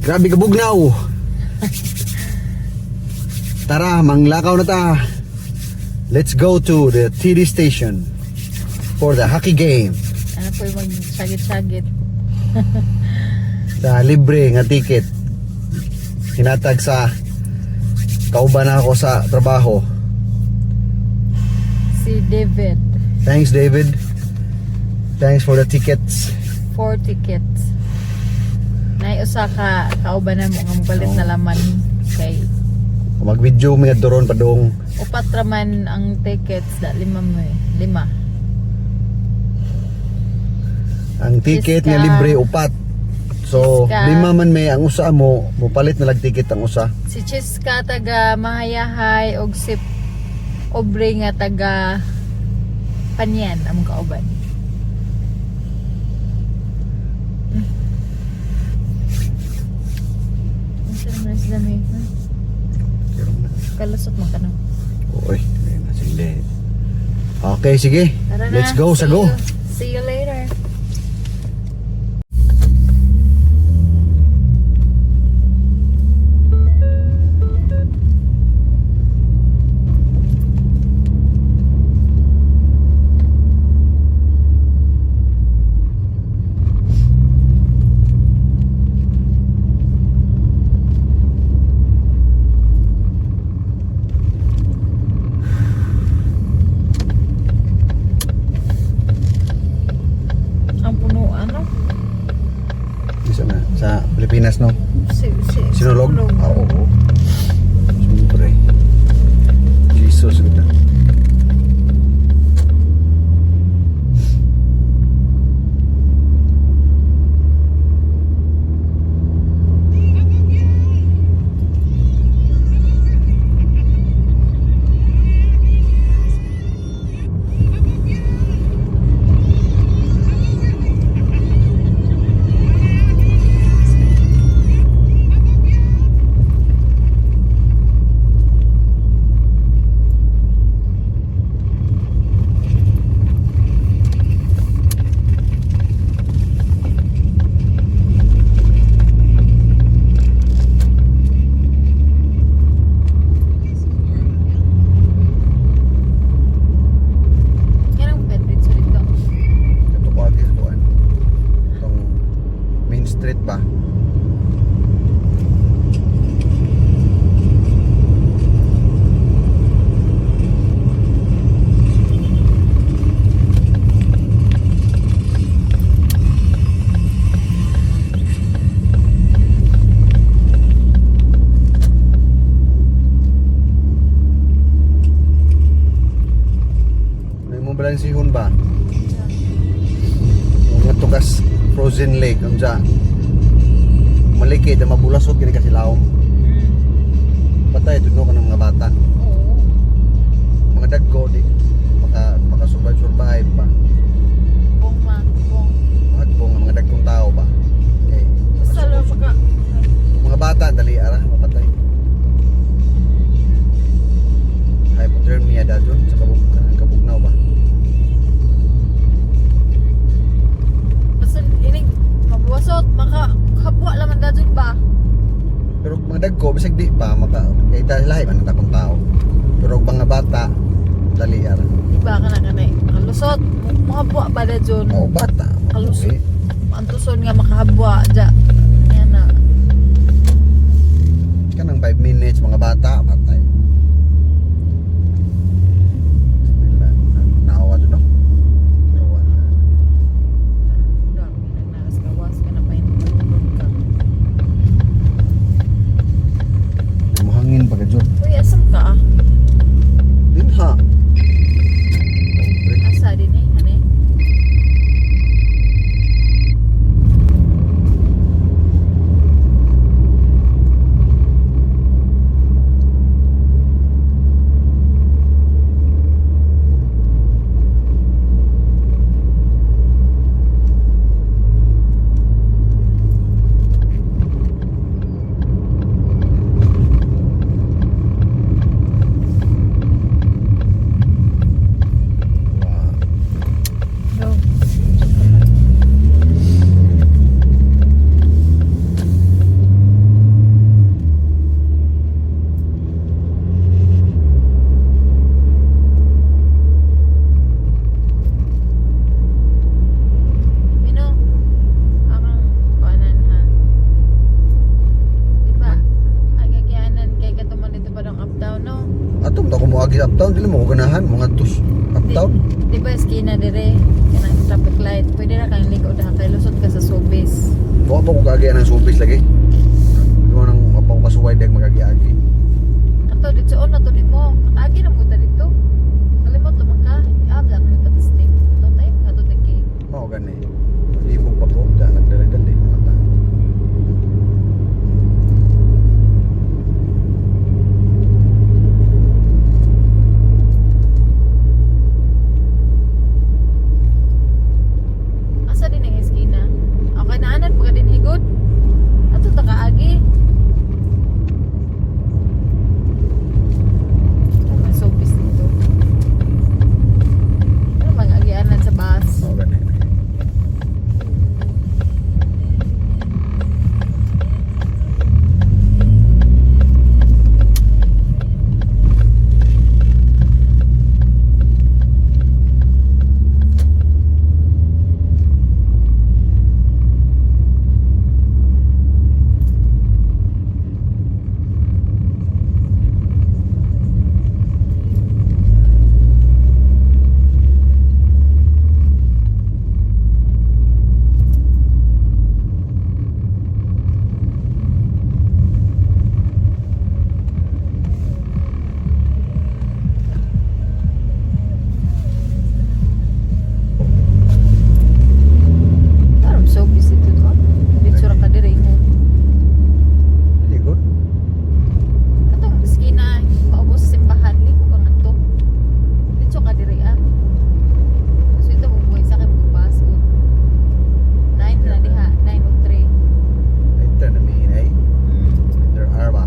Grabe ka bugnaw. Tara, manglakaw na ta. Let's go to the TD station for the hockey game. Ano po yung magsagit-sagit. Sa libre nga ticket. Hinatag sa kauban na ako sa trabaho. Si David. Thanks, David. Thanks for the tickets. Four tickets. Nay usa ka kauban na mo nga mopalit na laman kay Mag-video mi nga doron padong. upat ra man ang tickets da lima mo eh. Lima. Ang ticket nga Iska. libre upat. So, Iska. lima man may ang usa mo, mopalit na lag ticket ang usa. Si Chiska taga Mahayahay og si Aubrey nga taga Panyan among kauban. Unsa naman sila may kalusot man ka no? Uy, ayun na sila. Okay, sige. Tara na. Let's go sa See go. you. See you later. Ang punuan no? Isa na sa Pilipinas, no? Si Sinulog? Sinulog. Ah, oo. Siyempre. Jesus, ganda. Yan ang pet dito dito. Ito ko agi ko ano. Itong Main Street ba? May mo balansihon ba? Mga tukas frozen lake unsa. Maliki da mabulasot gani kasi lawom. Patay tudlo ka ng mga bata. Oo. Mga dagko di maka maka survive survive pa. Bong ma, bong. Mahagbong ang mga dagkong tao ba. Okay. Basta lang maka Mga bata dali ara mapatay. Hypothermia dadon sa kabug kanang kabugnaw ba. basta inig mabuwasot maka kapwa laman dadun ba? Pero mga dagko bisag di pa maka kay dahil lahi man ang dagkong tao. Pero og mga bata dali ara. Di ba kana kanay makalusot makabuwa ba dadun? Oh, bata. Kalusot. Okay. Antuson nga makahabwa ja. Yan na. Kanang 5 minutes mga bata patay. Naawa doon, no? Naawa na. Dami nang naras gawas ka na pa hinulog ka. Muhangin pa ka dyan. Uy, asam ka? Din ha. Asa din eh, kani? Lagi sa uptown, dili mo ko ganahan mga tus uptown. Di ba eskina dire kanang traffic light. Pwede na kang liko daha kay lusot ka sa Subis. Wa pa ko kaagi ng Subis lagi. Di mo nang wa pa ko kasuway dag magagi-agi. Ato dito on na to nimo. Nakaagi na mo ta dito. Kalimot naman ka. Ah, wala kami patisting. Ito tayo ato tagi. Mao gani. Libog pa ko, da nagdala-dali mga tao. Asa din ang eskina? Okay naanan pa ka din higod. Ato ta kaagi. Ano Subis dito? Ano mga agianan sa bus? Mao gani. Parang Subis dito to. Dito ra ka dire ingon. Dili good. Katong eskina, paubos sa simbahan, liko ka nga to. Dito ka dire ah. So ito bubuhay sa akin bus ko. 9 na diha, 9:03. Enter na mihinay. Enter arba.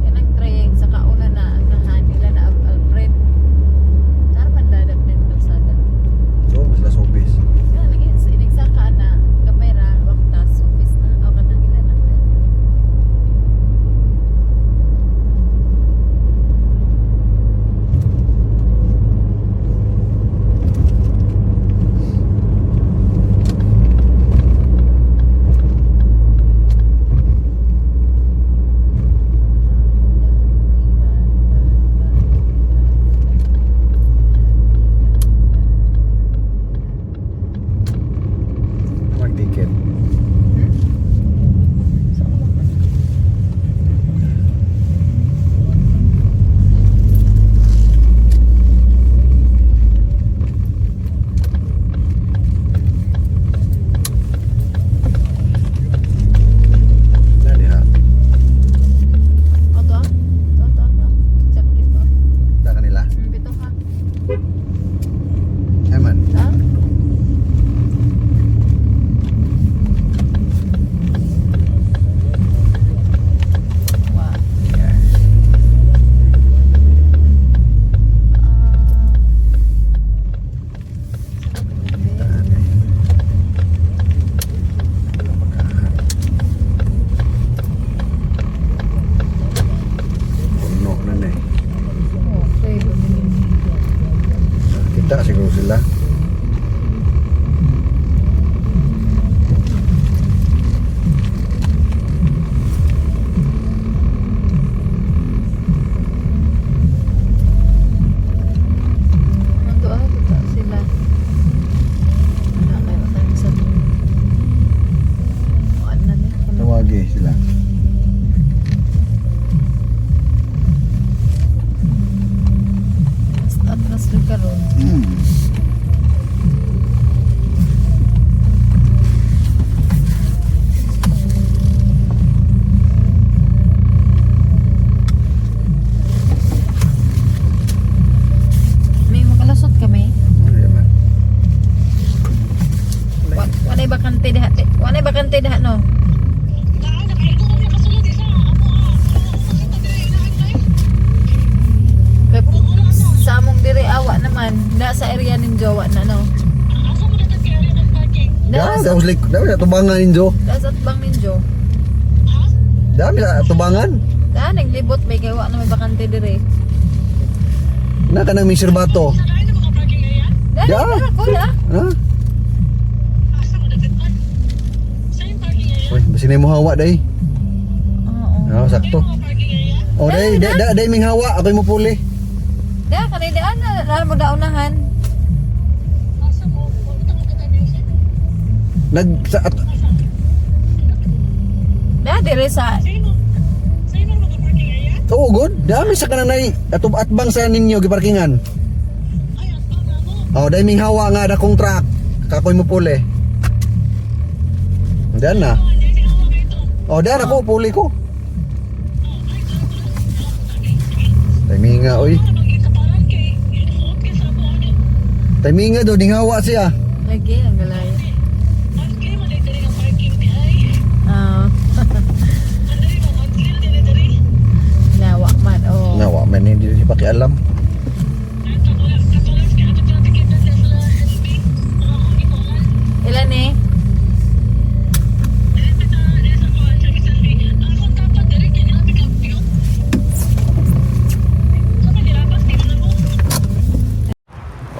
Kanang train sa kauna na nahan nila na Alfred. Naraman dadap din kalsada. So, mas la Subis. Kaya lagi sa inigsaka na gamay ra waktas Subis na o kanang ila na. Magdikit. Hmm? Saan ba? Na diha. O to? To, to, to. Chap kito. Da kanila. Pito ka. Ay man. Ha? Wow. Yeah. Ah. Daan eh. Wala pagkahan. Puno na na eh. Okay, bumili. Kita siguro sila. Nandun ah, totoo sila. Wala kayo tayo sa... Ano na niya? Tawagi sila. Atras rin karon. May makalasot kami. Ano yan, man? Walay bakante diha. Walay bakante diha no. Kay sa among dire awa naman, na sa area nin jowa na no. Da, Da that was like, dami sa tubangan ninyo. da sa atbang ninjo. Dami sa tubangan. Da naglibot may kay wa na may bakante dire. Na kanang may sirbato. Da Da. da ko da. Ha? Uy, basin mo hawa day. Oh, sakto. Oh, day, day, day, day ming hawa, ako'y mo puli. Diha kanay diha na na mo daunahan. Nag sa, at, Diha dire sa Oo, good. Dami sa kananay atub atbang sa ninyo giparkingan. Oh, day ming hawa nga dakong truck. Kakoy mo puli. Diyan na. Oh, diyan ako puli ko. Timinga oy. Timinga do ding hawa siya. Lagi ang galay. Ah. Nawa man oh. Nawa man hindi siya pakialam. Ilan eh?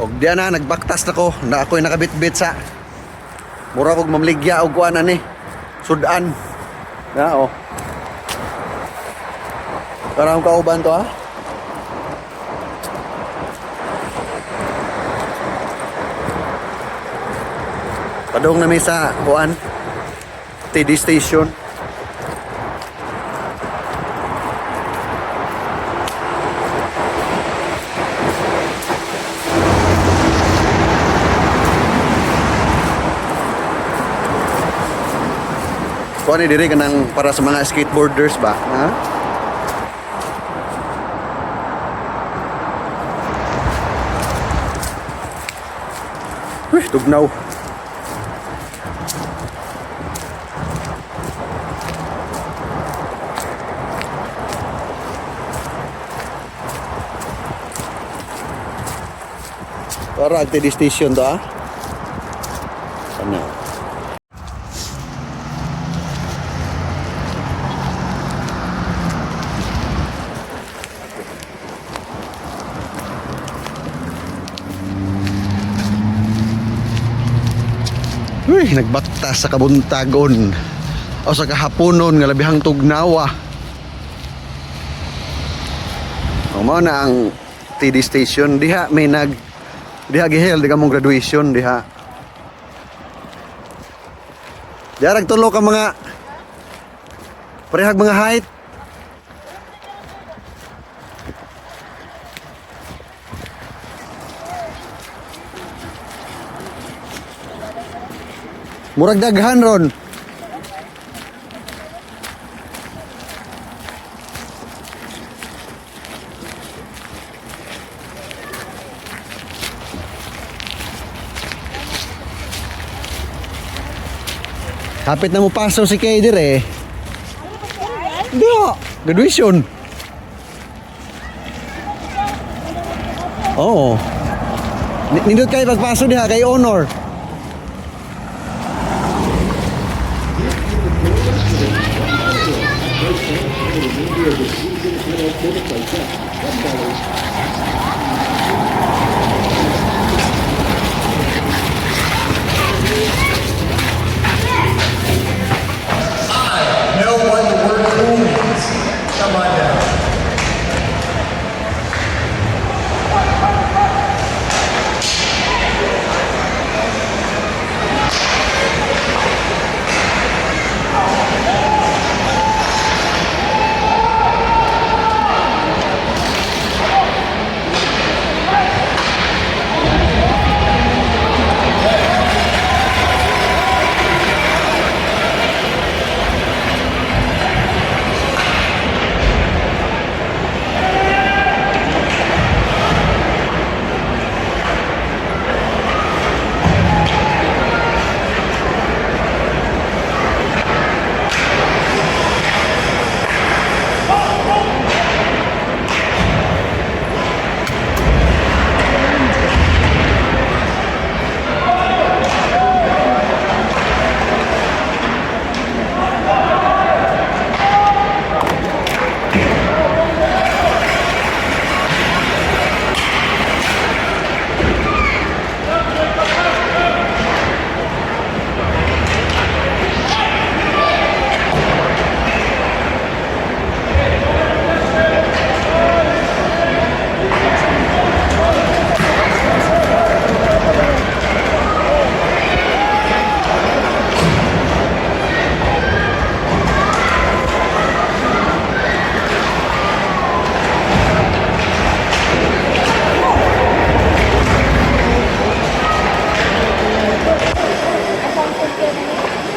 Og diyan na nagbaktas na ko na ako'y nakabitbit sa mura kog mamligya og kuan ani. Sudan. Na oh. Parang kauban to ha. Padong na mi sa kuan TD station. Kuan ni diri kanang para sa mga skateboarders ba, ha? Uy, tugnaw. Para ang TD station to ah. Ano? Uy, nagbakta sa kabuntagon o sa kahaponon nga labihang tugnawa. O mao na ang TD station diha may nag diha gihel di ka mong graduation diha. Diha tulo ka mga parehag mga height. Murag daghan ron. Hapit na mo paso si Kay dire. Di. Graduation. Oo. Nindot kayo pagpaso diha kay honor. Know what the word cool means. Come on down.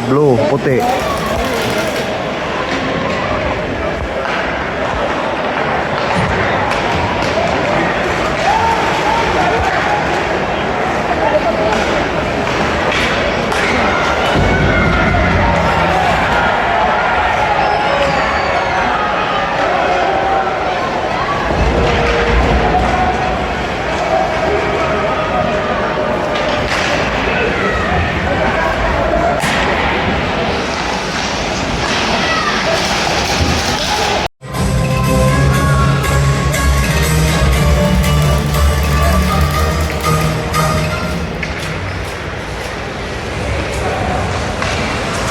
Blue, puti.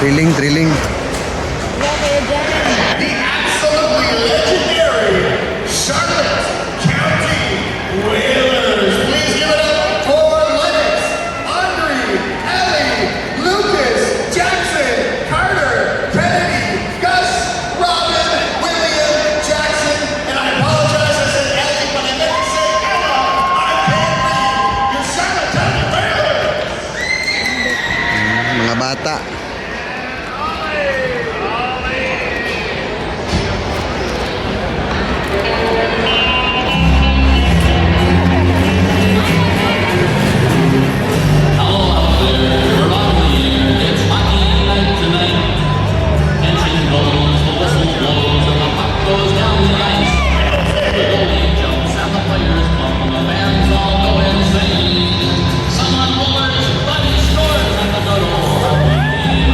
Thrilling, thrilling. Wala kayo dyan. The absolutely legendary Charlotte County Whalers. Please give it up for Lennox, Andre, Ellie, Lucas, Jackson, Carter, Kennedy, Gus, Robin, William, Jackson, and I apologize, I said Ellie, but I meant to say Ella. I can't read. Your Charlotte County Whalers. Mga bata. Hello out there, we're on the air. It's hockey night tonight. Tension goes, the whistle blows, and the puck goes down the ice. The goalie jumps and the players come, the fans all go insane. Someone roars, Buddy scores, and the good old hockey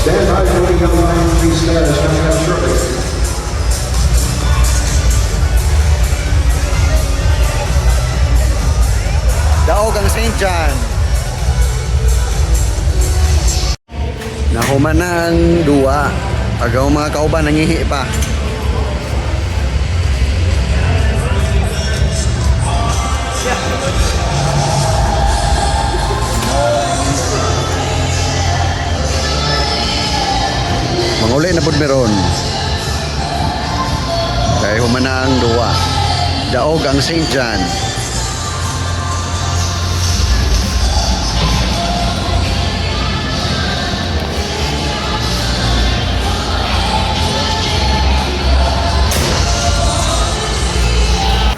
Stand by for the young line three status coming up shortly. Daog ang St. John. Nahuman na ang duwa. Agaw mga kauban, nangihi pa. Manguli na pud meron. Kay human na ang duwa. Daog ang St. John.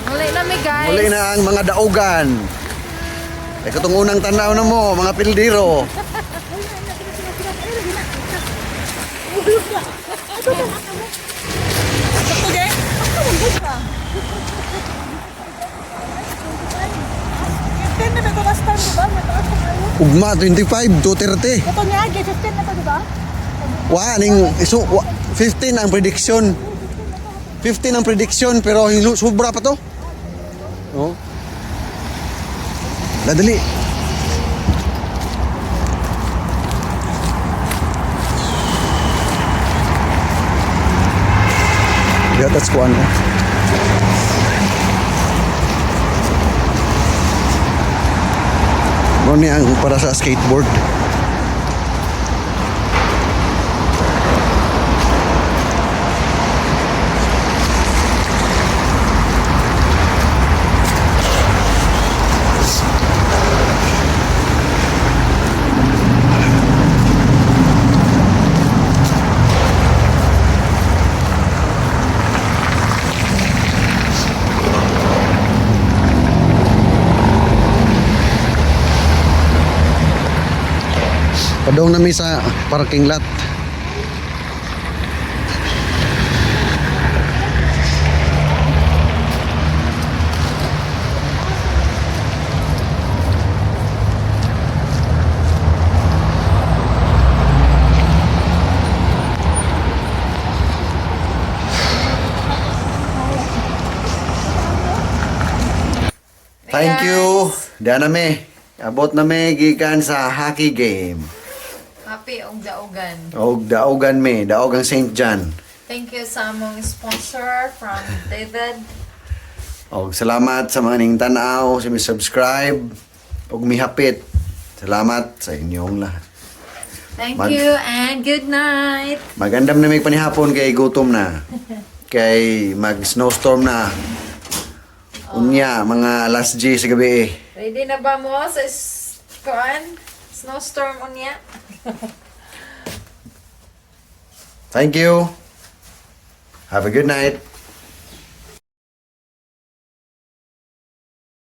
Muli na mi, guys. Muli na ang mga daugan. Ay katong unang tanaw na mo, mga pildiro. na to last time, di ba? Mataas na kayo. Ugma 25 230. Ito niya, 15 na to, di ba? Wa ning isu wa, 15 ang prediction. 15 ang prediction pero sobra pa to. Oh. Dadali. Yeah, that's one. Mo ni ang para sa skateboard. Padong nami sa parking lot. Thank you. Diyan na mi. Abot na mi gikan sa hockey game. Happy og daugan. Og daogan mi, daog ang St. John. Thank you sa among sponsor from David. Og salamat sa mga ning tan-aw, sa mi subscribe og mihapit. Salamat sa inyong lahat. Thank you and good night. Magandam na may panihapon kay gutom na. Kay mag snowstorm na. Unya mga last G sa gabi eh. Ready na ba mo sa kuan? Snowstorm unya? Thank you. Have a good night.